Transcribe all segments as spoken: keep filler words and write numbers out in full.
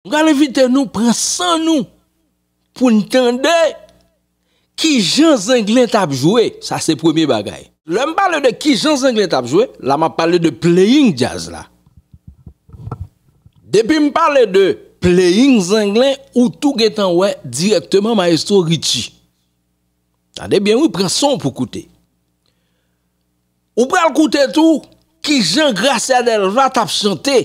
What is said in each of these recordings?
M pral envite nou pran san nou pou n tande kijan Zenglen t ap jwe. Sa se premye bagay. Lè m pale de kijan Zenglen t ap jwe, la m ap pale de playing djaz la. Depi m pale de playing Zenglen, ou tou gentan wè dirèkteman Maestro Richie. Tande byen wi, pran son pou koute. Ou pral koute tou kijan Gracia Delva t ap chante.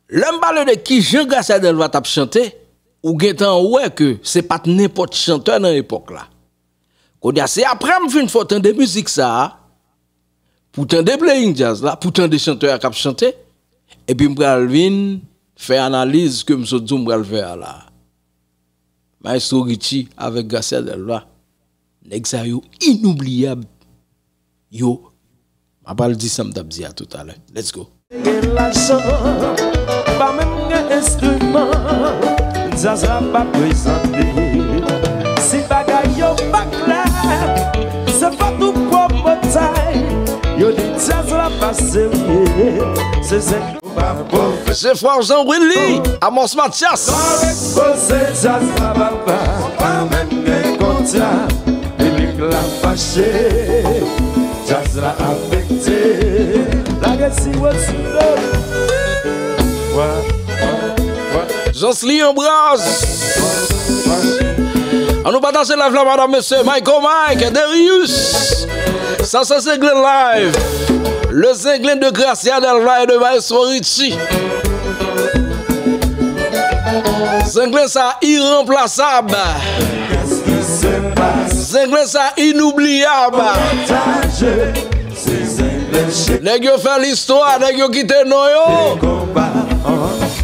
Lè m pale de kijan Gracia Delva t ap chante, ou gentan wè ke se pa t nenpòt chantè nan epòk la. Kounye a, se apre m fin fè w tande mizik sa a, pou tande playing djaz la, pou tande chantè a k ap chante, epi m pral vin fè analiz ke m sot di w m pral fè a la. Maestro Richie avèk Gracia Delva. Nèg sa yo inoubliyab. Yo, m ap al di sa m t ap di a toutalè. Let's go. Gen lajan, pa menm gen enstriman, djaz la pa prezante. Si bagay yo pa klè, se fòt ou pwopotay. Yo di djaz la pa serye, se zèk. Jeffrey Jean Willy, Amos Mathias. Koze djaz la papa, pa menm gen kontya. Piblik la fache, djaz la afekte. Lage siwo sou do. Wa, wa, wa. Josely Ambroise. An nou pataje live la, madam, mesye. Michael Mike, Derius. Sa se Zenglen Live. Le Zenglen de Gracia Delva et de Maestro Richie. Zenglen sa iranplasab. Zenglen sa inoubliyab. Nèg yo fè listwa, nèg yo kite non yo.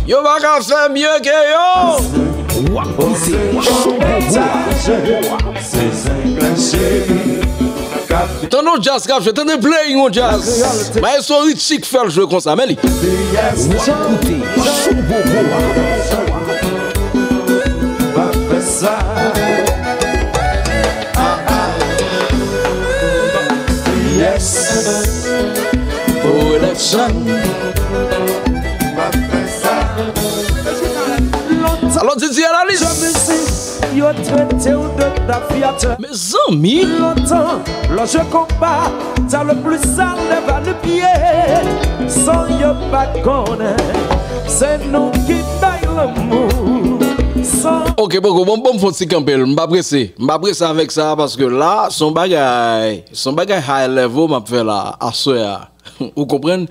Yo pa ka fè mye ke yo. W ap koute Show Bobo. Tande yon djaz k ap jwe, tande playing yon djaz. Maestro Richie k fè l jwe konsa, men li. W ap koute Show Bobo. Pa fè sa. Ah, ah. Yes. For election. Pa fè sa. Alò, Didi Analis. Yo trete w de tafyatè. Mezanmi. Lontan, lè w jwe konpa, djab le pli sal leve a nu pye. San yo pa konnen, se nou ki bay lanmou. San... Ok, poko, bon, bon, fon ti kanpe l. M pa prese. M pa prese avèk sa, paske la, se yon bagay, se yon bagay high level m ap fè la, aswè a. Ou konprann?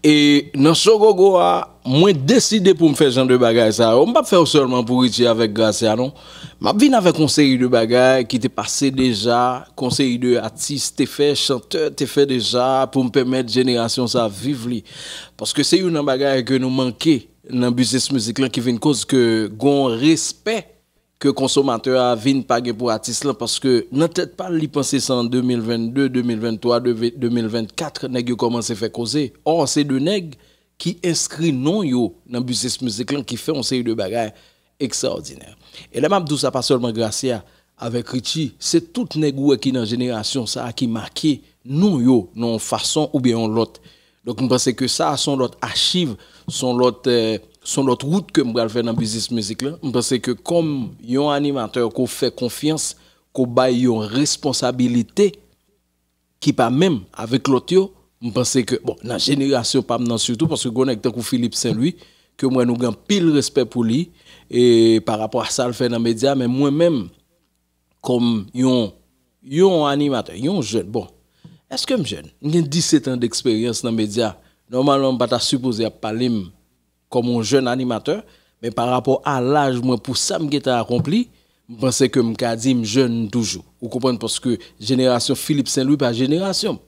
E nan Show Bobo a, mwen deside pou m fè jan de bagay sa yo. M p ap fè yo sèlman pou Richie avèk Gracia, non. M ap vin avèk yon seri de bagay ki te pase deja, ke yon seri de atis te fè, chantè te fè deja, pou m pèmèt jenerasyon sa viv li. Paske se youn nan bagay ke nou manke nan biznis mizik lan ki vin koz ke gon respè ke konsomatè a vin pa gen pou atis lan, paske nan tèt pa l, li panse se an de mil vennde, de mil venntwa, de, de mil vennkat, nèg yo kòmanse fè koze. Ò, se de nèg ki enskri non yo nan biznis mizik lan, ki fè yon seri de bagay ekstraòdinè. E lè m ap di w sa, pa sèlman Gracia avèk Richie, se tout nèg ou wè ki nan jenerasyon sa a ki make non yo nan yon fason oubyen yon lòt. Donk, m panse ke sa a se yon lòt achiv, se yon lòt, eh, se yon lòt wout ke m pral fè nan biznis mizik lan. M panse ke kòm yon animatè ke w fè konfyans, ke w bay yon responsabilite ki pa menm avèk lòt yo, m panse ke, bon, nan jenerasyon pa m nan sitou, paske gon nèg tankou Philippe Saint Louis, ke m wè nou gen anpil respè pou li, e pa rapò a sa l fè nan medya, men mwen menm, kòm yon, yon animatè, yon jèn. Bon, èske m jèn? M gen disèt an deksperyans nan medya. Nòmalman, m pa ta sipoze ap pale m kòm yon jèn animatè, men pa rapò a laj mwen pou sa m gentan akonpli, m panse ke m ka di m jèn toujou. Ou konprann? Paske jenerasyon Philippe Saint Louis pa jenerasyon m.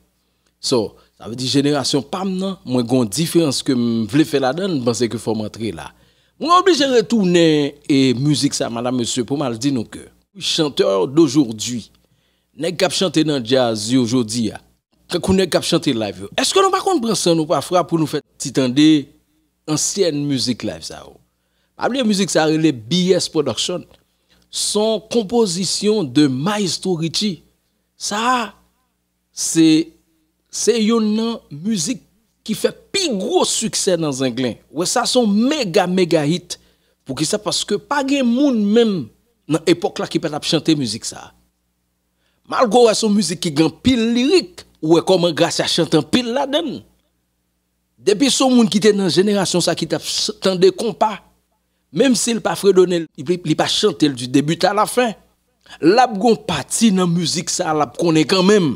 So, sa vle di jenerasyon pa m nan, mwen gen yon diferans ke m vle fè ladan l, m panse ke fò m antre la. Mwen oblije retounen e mizik sa, madam, mesye, pou m al di nou ke chanteur d'aujourd'hui, nèg k ap chante nan djaz yo jodi a, tankou nèg k ap chante live yo, èske nou pa konn pran san nou pafwa pou nou fè ti tande ansyèn mizik live sa yo? Pa bliye mizik sa rele B S Production. Se yon konpozisyon de Maestro Richie. Sa a, se, se youn nan mizik ki fè pi gwo siksè nan Zenglen. Wè sa se yon mega, mega hit. Poukisa? Paske pa gen moun menm nan epòk la ki pa t ap chante mizik sa. Malgre w wè se yon mizik ki gen anpil lirik, ou wè kòman Gracia chante anpil ladan l. Depi se yon moun ki te nan jenerasyon sa ki t ap ch-, tande konpa, menm si l pa fredone l, li, li pa chante l du début à la fin, l ap gon pati nan mizik sa l ap konnen kanmenm.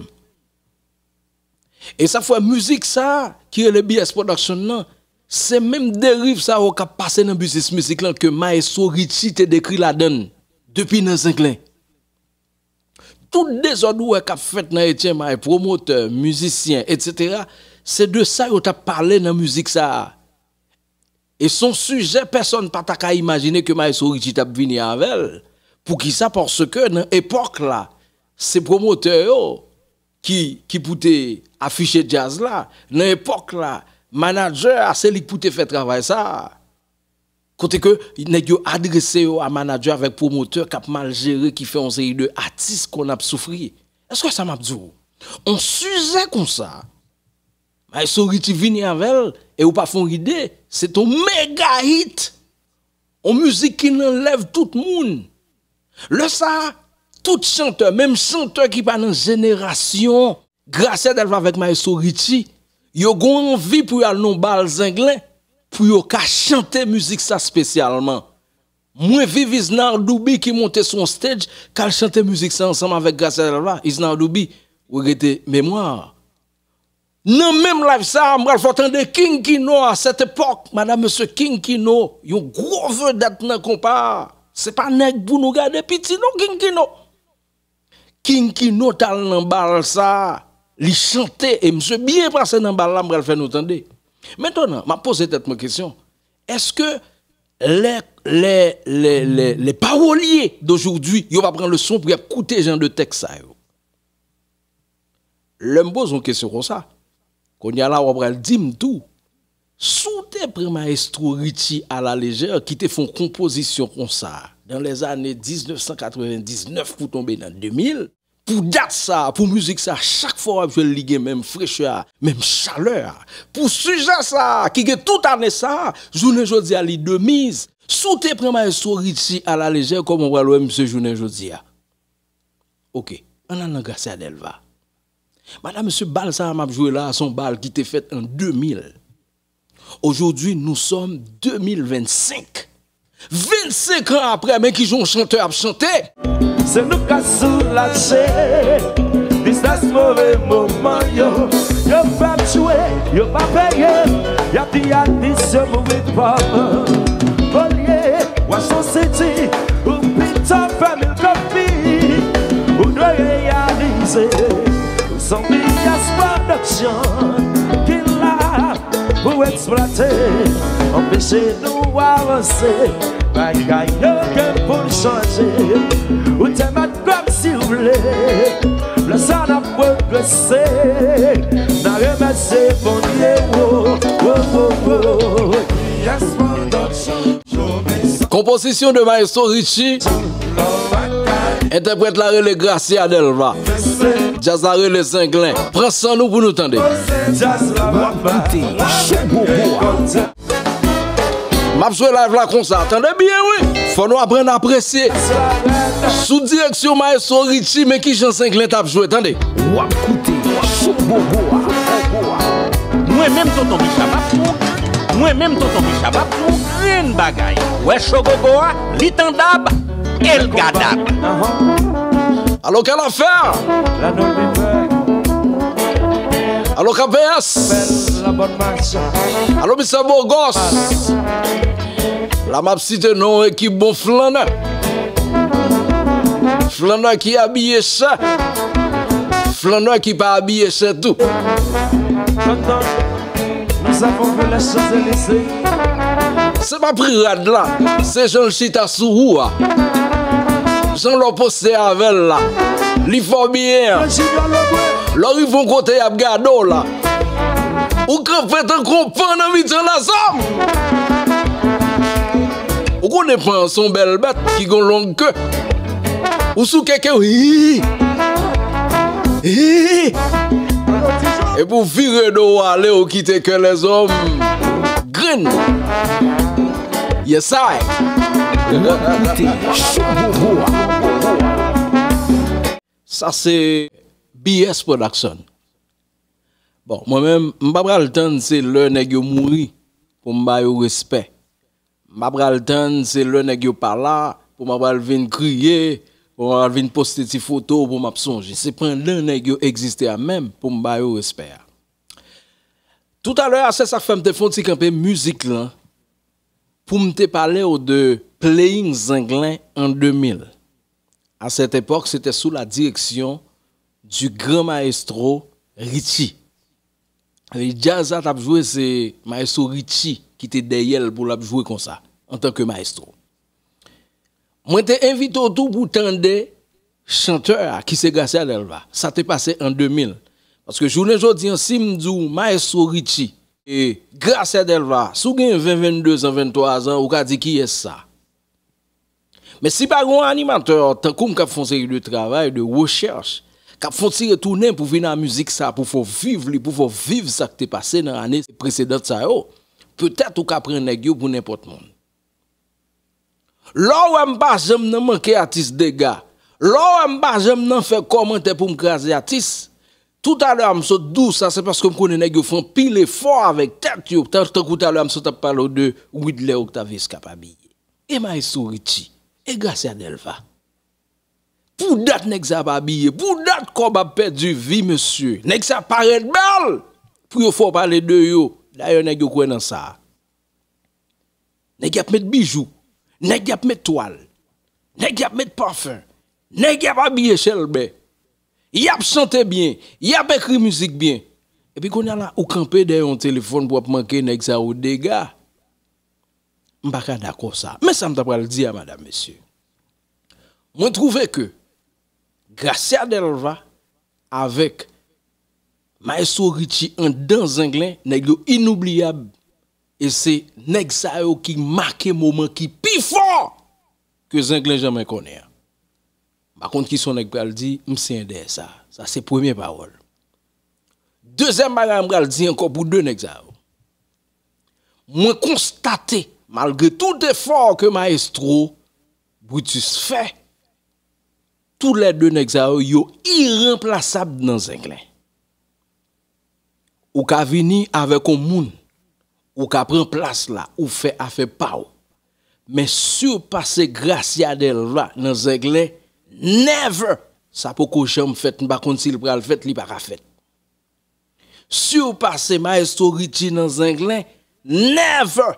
E sa fè mizik sa ki rele B S Production nan, se menm deriv sa yo k ap pase nan biznis mizik lan ke Maestro Richie te dekri ladan l depi nan Zenglen. Tout dezòd ou wè k ap fèt nan Etyen May, pwomotè, mizisyen, etsetera, se de sa yo t ap pale nan mizik sa a. E se yon sijè pèsonn pa ta ka imajine ke Maestro Richie t ap vini avè l. Poukisa? Paske nan epòk la, se pwomotè yo ki, ki pou te afiche djaz la. Nan epòk la, manadjè a, se li k pou te fè travay sa a. Kote ke nèg yo adrese yo a manadjè avèk pwomotè k ap mal jere, ki fè yon seri de atis konn ap soufri. Èske sa m ap di w? On sijè konsa, Maestro Richie vini avè l, e ou pa fè yon ide, se t on mega hit. On mizik ki nan lèv tout moun. Lè sa a, tout chantè, menm chantè ki pa nan jenerasyon Gracia Delva avèk Maestro Richie, yo gon anvi pou y al nan bal Zenglen, pou yo ka chante mizik sa espesyalman. Mwen viv Isnard Doubi ki monte sou yon stage, k al chante mizik sa ansanm avèk Gracia Delva. Isnard Doubi, regrete memwa. Nan menm live sa a, m pral fè w tande King Kino a cette époque, madame, monsieur King Kino, yon gwo vedèt nan konpa a. Se pa nèg pou nou gade piti non, King Kino. King Kino t al nan bal sa a, li chante, e misye byen pase nan bal la, m pral fè nou tande. Mentnan, m ap poze tèt mwen kesyon, èske les, les, les, les, les paroliers d'aujourd'hui, yo pa pran leson pou y ap koute jan de tèks sa yo? Lè m poze yon kesyon konsa, kounye a la w ap pral di m tou, si w te pran Maestro Richie à la légère, ki te fè yon konpozisyon konsa, dans les années dix-neuf cent quatre-vingt-dix-neuf pou tonbe nan de mil, pou dat sa, pou mizik sa, chak fwa w ap jwe l, li gen menm frechè a, menm chalè a. Pou sijè sa, ki gen tout ane sa, jounen jodi a, li de miz. Si w te pran Maestro Richie à la légère, kòman w pral wè misye jounen jodi a? Oke, ann al nan Gracia Delva. Madam, mesye, bal sa a m ap jwe la, se yon bal ki te fèt an de mil. Aujourd'hui, nous sommes deux mille vingt-cinq. Vennsenk an apre, men kijan yon chantè ap chante. Se nou k ap soulaje tristès move moman yo. Yo p ap jwe, yo p ap peye, y ap di atis yo mouri pòv. Olye w achte yon sidi, ou pito fè mil kopi, ou dwe reyalize. Zanmi S Production ki la pou eksplwate, anpeche nou avanse. Bagay yo gen pou chanje. Ou te mèt kòb si w vle. Lè sa n ap pwogrese. N a remèsye Bondye, wo, wo, wo, wo. Yes, Production. Konpozisyon de Maestro Richie. Entèprèt la rele Gracia Delva. Djaz la rele Zenglen. Pran san nou pou nou tande. W ap koute Show Bobo a. M ap jwe live la konsa. Tande byen, wi. Fò nou aprann apresye. Sou direksyon Maestro Richie, men kijan Zenglen t ap jwe. Tande. W ap koute Show Bobo a. Mwen menm Tonton Bicha m ap fè yon grenn, mwen menm Tonton Bicha m ap fè yon grenn bagay. Wè Show Bobo a, li tandab, e l gadab. Alo, quelle affaire? Alo, K P S. Alo, Mister Bogos. La m ap site non ekip bon flannè. Flannè ki abiye chè. Flannè ki pa abiye chè tou. Se pa pri rad la, se jan l chita sou ou a. Jan lè w poste avè l la, li fè w byen an. Lè w rive yon kote y ap gade w la, ou kanpe tankou yon pan nan mitan lèzòm. Ou konnen pan an se yon bèl bèt ki gen yon long ke. Ou sou keke w, hi, hi. Epi w vire do w ale, ou kite kè lèzòm grenn. Yes I. Ou ap koute Cho Bobo a. Sa se B S Production. Bon, mwen menm, m pa pral tann se lè nèg yo mouri pou m ba yo respè. M pa pral tann se lè nèg yo pa la pou m pral vin kriye, pou m pral vin poste ti foto pou m ap sonje. Se pandan nèg yo egziste a menm pou m ba yo respè a. Toutalè a, se sa k fè m te fè yon ti kanpe mizik lan pou m te pale w de Playing Zenglen an de mil. À cette époque, c'était sous la direction du grand maestro Richie. E djaz la t ap jwe, se maestro Richie ki te dèyè l pou l ap jwe konsa, antanke maestro. Mwen te envite w tou pou w tande chantè a, ki se Gracia Delva. Sa te pase an de mil. Paske jounen jodi an, si m di w maestro Richie e Gracia Delva, si w gen ven, venndezan, venntwazan, ou ka di kiyès sa? Men si pa gen yon animatè tankou m k ap fè yon seri de travay, de rechèch, k ap fè yon ti retounen pou vin a mizik sa, pou fè w viv li, pou fè w viv sa k te pase nan ane presedan sa yo, petèt ou ka pran nèg yo pou nenpòt moun. Lè w wè m pa janm nan manke atis dega, lè w wè m pa janm nan fè kòmantè pou m kraze atis, toutalè a m sot di w sa, se paske m konnen nèg yo fè anpil efò avèk tèt yo, tan, tankou talè a m sot ap pale w de Widley Octavius k ap abiye. E Maestro Richie, e Gracia Delva. Pou dat nèg sa ap abiye, pou dat kòb ap pèdi vi, mesye. Nèg sa parèt bèl pou yo fè w pale de yo. Dayè, nèg yo kwè nan sa. Nèg y ap met bijou, nèg y ap met twal, nèg y ap met pafen, nèg y ap abiye chèlbè. Y ap chante byen, y ap ekri mizik byen. Epi kounye a la, ou kanpe dèyè yon telefòn pou w ap manke nèg sa yo dega. M pa ka dakò sa. Men sa m ta pral di a, madam, mesye. Mwen twouve ke Gracia Delva avèk Maestro Richie anndan Zenglen, nèg yo inoubliyab. E se nèg sa yo ki make moman ki pi fò ke Zenglen janmen konnen an. M pa konn kisa yon nèg pral di, m siyen dèyè sa. Sa se premye pawòl. Dezyèm bagay m pral di ankò pou de nèg sa yo. Mwen konstate, malgre tout efò ke Maestro Brutus fè, toulède nèg sa yo, yo iranplasab nan Zenglen. Ou ka vini avèk yon moun, ou ka pran plas la, ou fè afè pa w. Men sipase Gracia Delva nan Zenglen, never! Sa poko janm fèt, m pa konn si l pral fèt, li pa ka fèt. Sipase Maestro Richie nan Zenglen, never!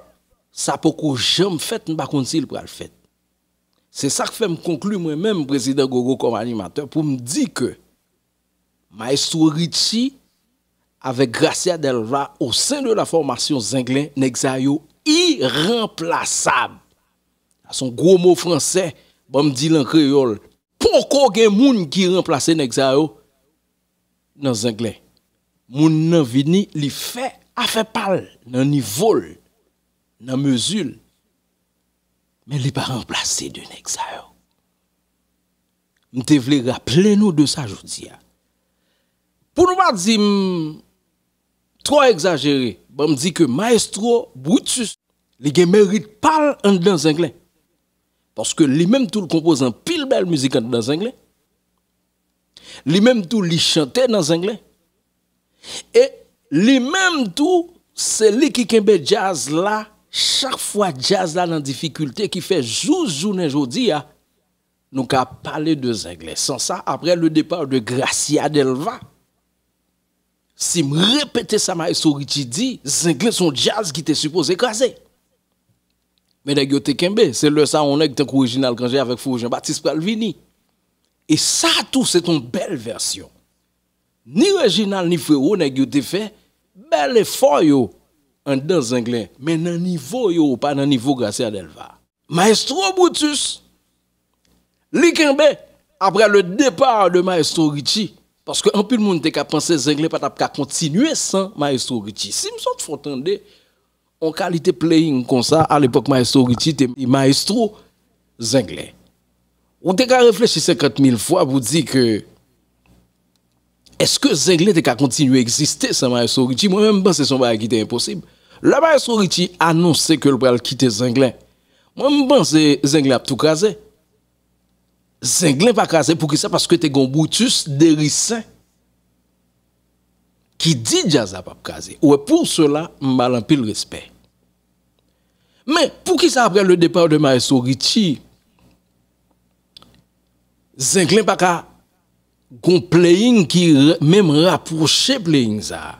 Sa poko janm fèt, m pa konn si l pral fèt. Se sa k fè m konkli mwen menm, Prezidan Gogo, kòm animatè, pou m di ke Maestro Richie avèk Gracia Delva au sein de la formation Zenglen, nèg sa yo iranplasab. Sa se yon gwo mo fransè, ban m di l an kreyòl. Poko gen moun ki ranplase nèg sa yo nan Zenglen. Moun nan vini, li fè afè pa l nan nivo l, nan mezi l. Men li pa ranplase de nèg sa yo. M te vle raple nou de sa jodi a. Pou nou pa di m twò egzajere, ban m di ke Maestro Brutus, li gen merit pa l anndan Zenglen. Paske li menm tou l konpoze anpil bèl mizik anndan Zenglen. Li menm tou li chante nan Zenglen. E li menm tou, se li ki kenbe djaz la, chak fwa djaz la nan difikilte, ki fè jous jounen jodi a, nou ka pale de Zenglen. San sa, après le départ de Gracia Delva, si m repete sa Maestro Richie di, Zenglen se yon djaz ki te sipoze kraze. Men nèg yo te kenbe. Se lè sa yon nèg tankou Reginald Cangé avèk Frero Jean Baptiste pral vini. E sa tou, se t on bèl vèsyon. Ni Reginald, ni Frero, nèg yo te fè bèl efò yo anndan Zenglen. Men nan nivo yo, pa nan nivo Gracia Delva. Maestro Brutus, li kenbe après le départ de Maestro Richie. Paske anpil moun te ka panse Zenglen pa t ap ka kontinye san Maestro Richie. Si m sot fè w tande, yon kalite playing konsa, alepòk Maestro Richie te maestro Zenglen. Ou te ka reflechi senkant mil fwa pou di ke Èske Zenglen te ka kontinye egziste san Maestro Richie? Mwen menm, m panse se yon bagay ki te enposib. Lè Maestro Richie anonse ke l pral kite Zenglen, mwen, m panse Zenglen ap tou kraze. Zenglen pa kraze, poukisa? Paske te gen yon Brutus Dericen ki di djaz la p ap kraze. Ou wè, pou sela, m ba l anpil respè. Men, poukisa apre le départ de Maestro Richie, Zenglen pa ka gon playing ki r-, menm rapwoche playing sa a?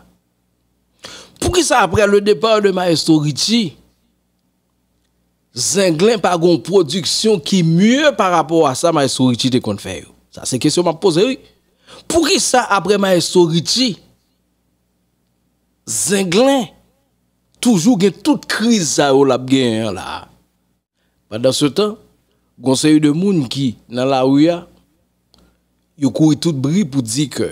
Poukisa apre le départ de Maestro Richie, Zenglen pa gon pwodiksyon ki mye pa rapò a sa Maestro Richie te konn fè yo? Sa se kesyon m ap poze, wi. Poukisa apre Maestro Richie, Zenglen toujou gen tout kriz sa yo l ap genyen an la a? Pandansetan, gon seri de moun ki nan lari a, yo kouri tout bri pou di ke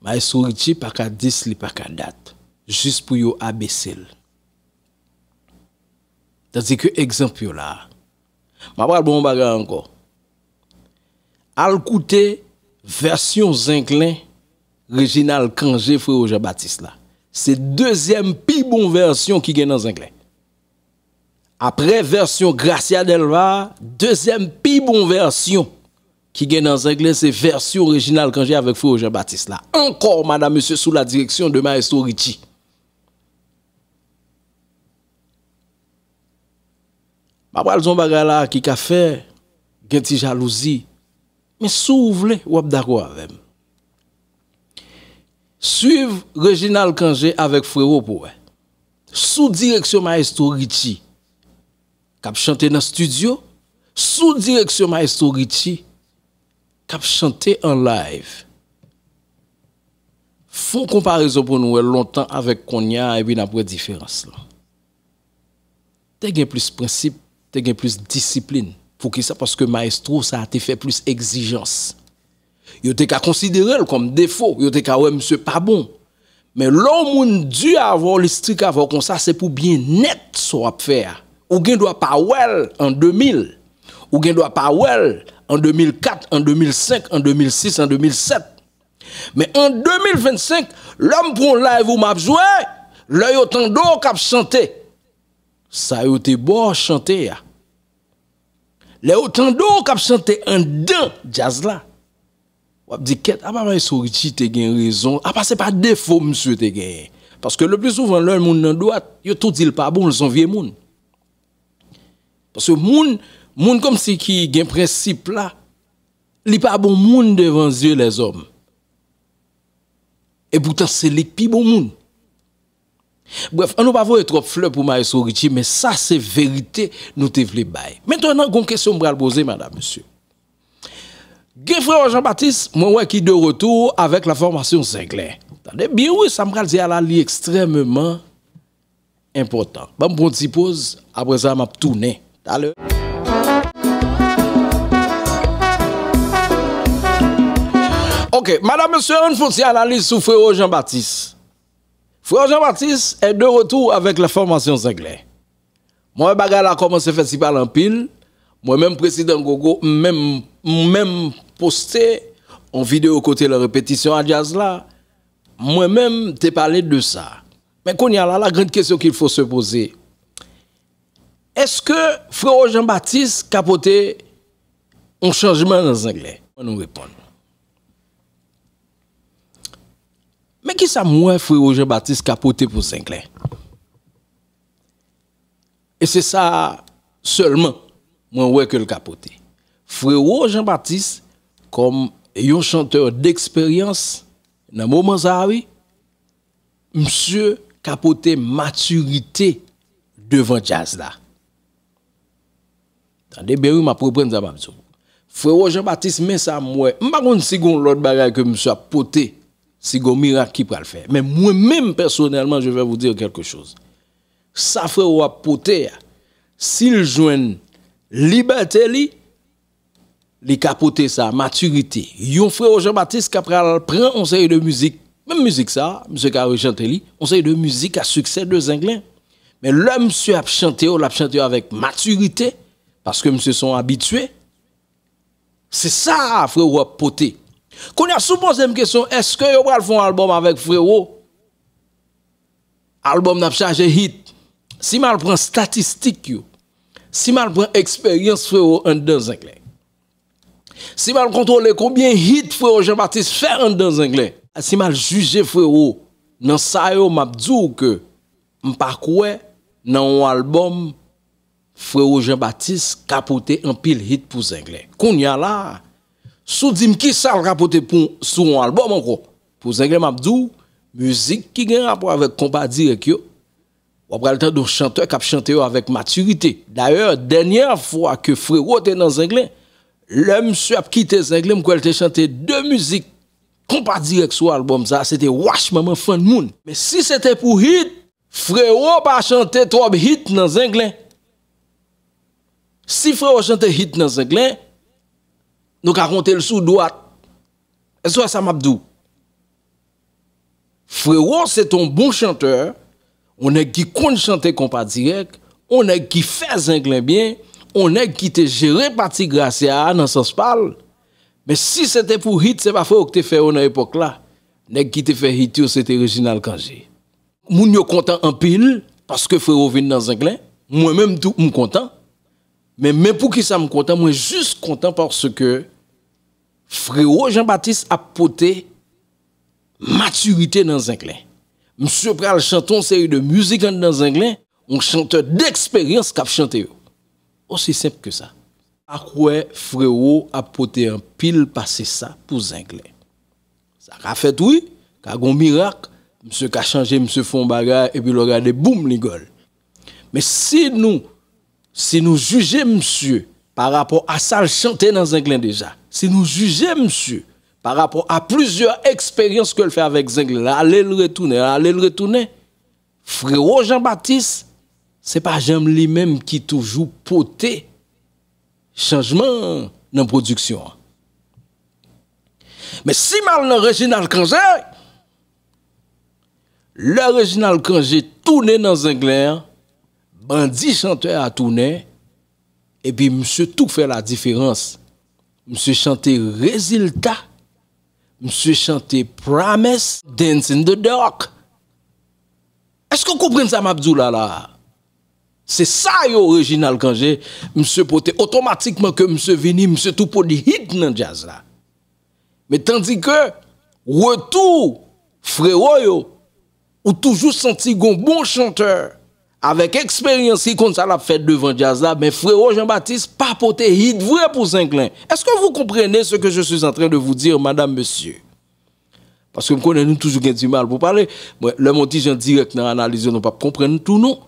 Maestro Richie pa ka dis, li pa ka dat, jis pou yo abese l. Tandike egzanp yo la a. M ap pral ba w yon bagay ankò. Al koute vèsyon Zenglen Reginald Cangé Frero Jean Baptiste la. Se dezyèm pi bon vèsyon ki gen nan Zenglen. Apre vèsyon Gracia Delva, dezyèm pi bon vèsyon ki gen nan Zenglen, se vèsyon Reginald Cangé avèk Frero Jean Baptiste la. Ankò, madam, mesye, sou la direksyon de Maestro Richie. M ap pral di yon bagay la ki ka fè gen ti jalouzi. Men si w vle, w ap dakò avè m. Swiv Reginald Cangé avèk Frero pou wè. Sou direksyon Maestro Richie, k ap chante nan estidyo, sou direksyon Maestro Richie, k ap chante an live. Fè yon konparezon pou nou wè lontan avèk kounye a, epi n ap wè diferans lan. Te gen plis prensip, te gen plis disiplin. Poukisa? Paske maestro sa a te fè plis egzijans. Yo te ka konsidere l kòm defo, yo te ka wè misye pa bon. Men lè yon moun di avè w, li strik avè w konsa, se pou byennèt sa w ap fè a. Ou gen dwa pa wè l an de mil. Ou gen dwa pa wè l an de mil kat, an de mil senk, an de mil sis, an de mil sèt. Men an de mil vennsenk, lè m pran yon live ou m ap jwe, lè yo tande w k ap chante, sa yo te ba w chante a. Lè yo tande w k ap chante anndan djaz la, w ap di, "Kèt, apa Maestro Richie te gen rezon, apa se pa defo misye te genyen?" Paske le pli souvan, lè moun nan dwat, yo tou di l pa bon, l se yon vye moun. Paske moun, moun kòmsi ki gen prensip la, li pa bon moun devan zye lèzòm. Epoutan, se li k pi bon moun. Brèf, ann nou pa voye twòp flè pou Maestro Richie, men sa se verite nou te vle bay. Mentnan, gon kesyon m pral poze, madam, mesye. Gen Frero Jean Baptiste, mwen wè ki de retou avèk la fòmasyon Zenglen. Tande byen, wi, sa m pral di a la, li ekstrèmeman enpòtan. Ban m pran yon ti poz, apre sa, m ap tounen. Talè. Ok, madam, mesye, ann fè yon ti analiz sou Frero Jean Baptiste. Frero Jean Baptiste est de retour avec la formation Zenglen. Mwen wè bagay la kòmanse fè ti pale anpil. Mwen menm, Prezidan Gogo, m menm, m menm poste yon videyo kote l an repetisyon a djaz la. Mwen menm te pale de sa. Men kounye a la, la grande question qu'il faut se poser, èske Frero Jean Baptiste ka pote yon chanjman nan Zenglen? Ann nou reponn. Men kisa m wè Frero Jean Baptiste ka pote pou Zenglen? E se sa sèlman mwen wè ke l ka pote. Frero Jean Baptiste, kòm yon chantè deksperyans, nan moman sa a, wi, misye ka pote matirite devan djaz la. Tande byen, wi, m ap reprann sa m ap di w. Frero Jean Baptiste, men sa m wè. M pa konn si gon lòt bagay ke misye ap pote, si gon mirak ki pral fè. Men mwen menm, pèsonèlman, je vais vous dire quelque chose. Sa Frero ap pote a, si l jwenn libète li, li ka pote sa, matirite. Yon Frero Jean Baptiste ka pral pran yon seri de mizik, menm mizik sa, misye ka rechante li, yon seri de mizik a siksè de Zenglen. Men lè misye ap chante yo, l ap chante yo avèk matirite, paske misye se yon abitye. Se sa Frero ap pote. Kounye a, si w poze m kesyon, èske yo pral fè yon albòm avèk Frewo? Albòm n ap chaje hit. Si m al pran statistik yo, si m al pran eksperyans Frewo anndan Zenglen, si m al kontwole konbyen hit Frewo Jean Baptiste fè anndan Zenglen, si m al jije Frewo nan sa yo, m ap di w ke m pa kwè nan yon albòm Frewo Jean Baptiste ka pote anpil hit pou Zenglen. Kounye a la, si w di m kisa l ka pote pou, sou yon albòm ankò, pou Zenglen, m ap di w, mizik ki gen rapò avèk konpa dirèk yo, w ap pral tande yon chantè k ap chante yo avèk matirite. Dayè, dènyè fwa ke Frewo te nan Zenglen, lè misye ap kite Zenglen, m kwè l te chante de mizik konpa dirèk sou albòm sa, se te Wach Manman Fann Moun. Men si se te pou hit, Frewo pa chante twòp hit nan Zenglen. Si Frewo chante hit nan Zenglen, nou ka konte l sou dwat. Èske w wè sa m ap di w? Frewo se t on bon chantè, on nèg ki konn chante konpa dirèk, on nèg ki fè Zenglen byen, on nèg ki te jere pati Gracia a nan sans pa l. Men si se te pou hit, se pa Frewo ki te fè yo nan epòk la. Nèg ki te fè hit yo, se te Reginald Cangé. Moun yo kontan anpil paske Frewo vin nan Zenglen. Mwen menm tou, m kontan. Men, men poukisa m kontan? Mwen jis kontan paske Frewo Jean Baptiste ap pote matirite nan Zenglen. Misye pral chante yon seri de mizik anndan Zenglen, yon chantè deksperyans k ap chante yo. Osi senp ke sa. Pa kwè Frewo ap pote anpil pase sa pou Zenglen. Sa ka fèt wi, ka gon mirak, misye ka chanje, misye fè yon bagay, epi lè w gade, boum, li gòl. Men si nou, si nou jije misye pa rapò a sa l chante nan Zenglen deja, si nou jije misye pa rapò a plizyè eksperyans ke l fè avèk Zenglen, l ale l retounen, l ale l retounen, Frewo Jean Baptiste, se pa janm li menm ki toujou pote chanjman nan pwodiksyon an. Men si m al nan Reginald Cangé, lè Reginald Cangé tounen nan Zenglen an, bandi chantè a tounen, epi misye tou fè la diferans. Misye chante Rezilta, misye chante Promise, Dance in the Dark. Èske w konprann sa m ap di w la la a? Se sa yo, Reginald Cangé, misye pote otomatikman ke misye vini, misye tou pwodui hit nan djaz la. Men tandike retou Frewo yo, ou toujou santi gon bon chantè avèk eksperyans ki konn sa l ap fè devan djaz la, men Frewo Jean Baptiste pa pote hit vre pou Zenglen. Est-ce que vous comprenez ce que je suis en train de vous dire, madame, monsieur? Paske m konnen nou toujou gen dimal pou pale. Mwen, lè m on ti jan dirèk nan analiz yo, nou p ap konprann tou non.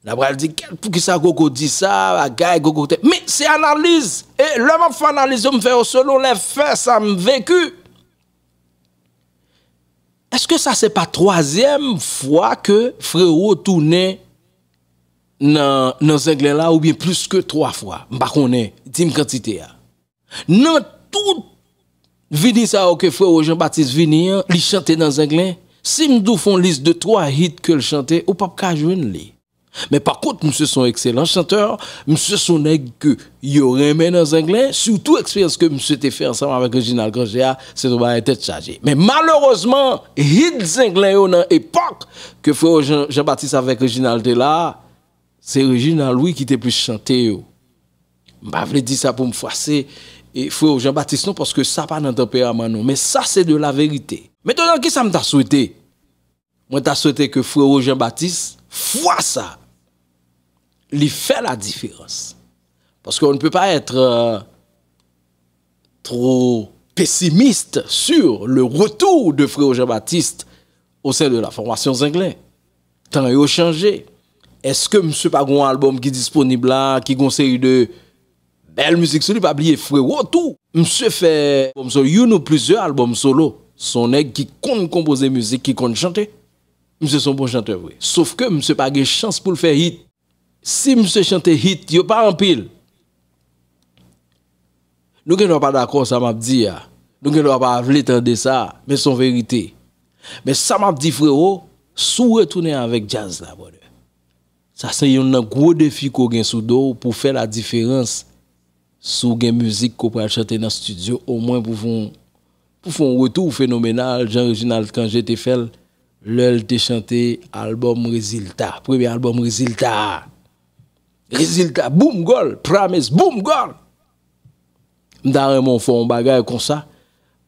N a pral di, "Kèt, poukisa Gogo di sa, bagay, Gogo te." Men se analiz. E lè m ap fè analiz yo, m fè yo selon lè fè sa m veki. Èske sa se pa twazyèm fwa ke Frewo tounen nan, nan Zenglen la, oubyen plis ke twa fwa? M pa konnen. Di m kantite a. Nan tout vini sa yo ke Frewo Jean Baptiste vini an, li chante nan Zenglen, si m di w fè yon lis de twa hit ke l chante, ou p ap ka jwenn li. Men pa kont, misye se yon ekselan chantè, misye se yon nèg ke yo renmen nan Zenglen, sitou eksperyans ke misye te fè ansanm avèk Reginald Cangé a, se yon bagay tèt chaje. Men malerezman, hit Zenglen yo nan epòk ke Frewo Jean, Jean Baptiste avèk Reginald te la, se Reginald wi ki te plis chante yo. M pa vle di sa pou m fwase e Frewo Jean Baptiste non, paske sa pa nan tanperaman nou, men sa se de la verite. Mentenan, kisa m ta swete? Mwen ta swete ke Frewo Jean Baptiste, fwa sa, li fè la diferans. Parce qu'on ne peut pas être euh, trop pessimiste sur le retour de Frewo Jean Baptiste au sein de la formation Zenglen. Tan yo chanje. Èske misye pa gon albòm ki disponib la, ki gon seri de bèl mizik sou li? Pa bliye Frewo tou. Misye fè albòm solo, youn ou plizyè albòm solo. Se yon nèg ki konn konpoze mizik, ki konn chante. Misye se yon bon chantè vre. Sof ke misye pa gen chans pou l fè hit. Si misye chante hit, yo pa anpil. Nou gen dwa pa dakò sa m ap di a. Nou gen dwa pa vle tande sa, men se yon verite. Men sa m ap di, Frewo, si w retounen avèk djaz la, brother, sa se youn nan gwo defi ke w gen sou do w pou w fè la diferans. Si w gen mizik ke w pral chante nan estidyo, omwen pou fè yon, pou fè yon retou fenomenal, jan Reginald Cangé te fè l lè l te chante albòm Rezilta, premye albòm Rezilta a. Rezilta, boum, gòl, Promise, boum, gòl. M ta renmen w fè yon bagay konsa,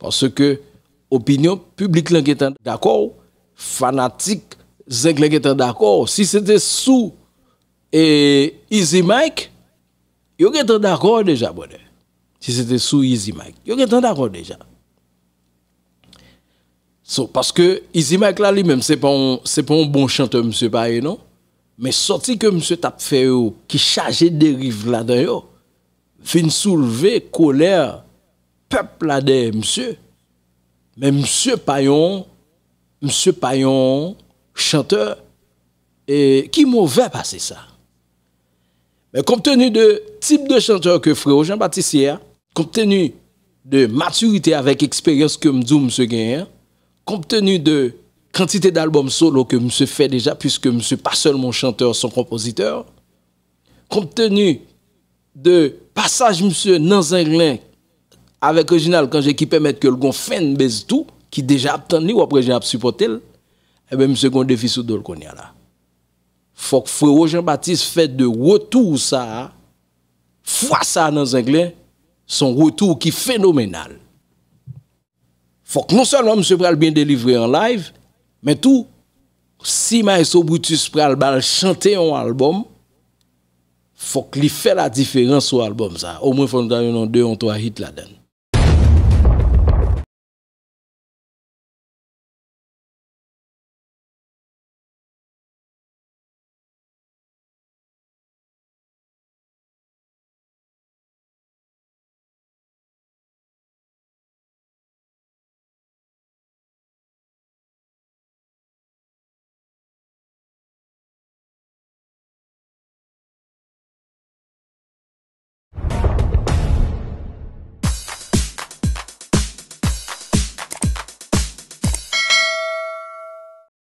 paske opinyon piblik lan gentan dakò, fanatik Zenglen gentan dakò. Si se te sou e, Easy Mike, yo gentan dakò deja, brother. Si se te sou Easy Mike, yo gentan dakò deja. So, paske Easy Mike la li menm, se pa yon, se pa yon bon chantè misye pa ye non. Men sòti ke misye t ap fè yo, ki chaje deriv ladan yo, vin soulve kolè pèp la dèyè misye. Men misye pa yon, misye pa yon chantè e, ki movè pase sa. Men compte tenu de tip de chantè ke Freo Jean Baptiste ye a, compte tenu de matirite avèk eksperyans ke m di w misye genyen an, compte tenu de kantite d albòm solo ke misye fè deja, puiske misye pa sèlman yon chantè, se yon konpozitè, compte tenu de pasaj misye nan Zenglen avèk Reginald Cangé ki pèmèt ke l gon fanbase tou, ki deja ap tann li, w ap wè jan ap sipòte l, ebyen misye gon defi sou do l kounye a la. Fòk Freo Jean Baptiste fè de retou sa a, fwa sa a nan Zenglen, se yon retou ki fenomenal. Fòk non sèlman misye pral byen delivre an live, men tou, si Maestro Brutus pral ba l chante yon albòm, fòk li fè la diferans sou albòm sa. Omwen fòk nou ta jwenn yon de, yon twa hit ladan l.